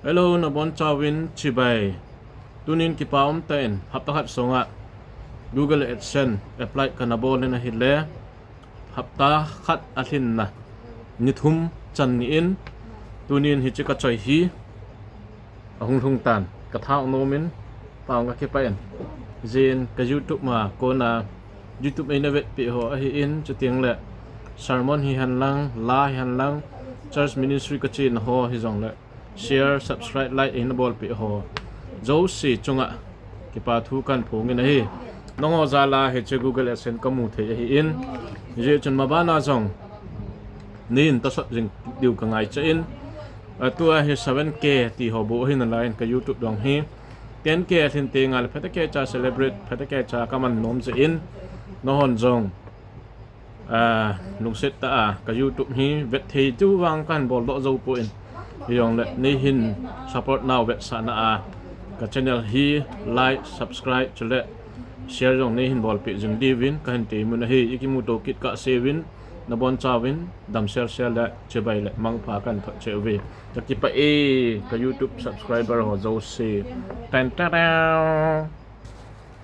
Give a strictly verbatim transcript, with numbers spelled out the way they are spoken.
Hello, nabonchauvin chibai. Tunin kipa umtah in hapta khat sunga Google AdSense apply kana bol in ahile, hapta khat alhinna ni thum chan ni in, tunin hiche kachoi hi ahung lhung tan, katha nom in, pang kakipah in. Jeh in ka YouTube ma kona, YouTube eina vetpeh ho ahin, chuteng le sermon hihen lang, la hihen lang, church ministry kachena ho hijongle, share, subscribe, like eina bolpeh ho jouse chunga kipa thu kahin phongin ahi. Nangho jal a hiche Google AdSense kamu thei ahin, hijeh chun mabana jong neihin tosot jing diu kangaicha in, atua hi seven K ti ho bou ahi nalai in ka YouTube jong hi ten K alhin tengle phatecha celebrate, phatecha kaman nom jeh in, nanghon jong lungset tah a ka YouTube hi vet thei diu vang kahin boldoh jou poi. Hijongle neihin support nau vetsahna a ka channel hi like, subscribe chule share jong neihin bolpeh jing diuvin kahin teimun ahi. Ikimuto kit kahseuvin, nabonchauvin damsel sel le chibai le mangpha kahin thot cheh uve. Kakipah e, ka YouTube subscriber ho jouse. Tan tan tan.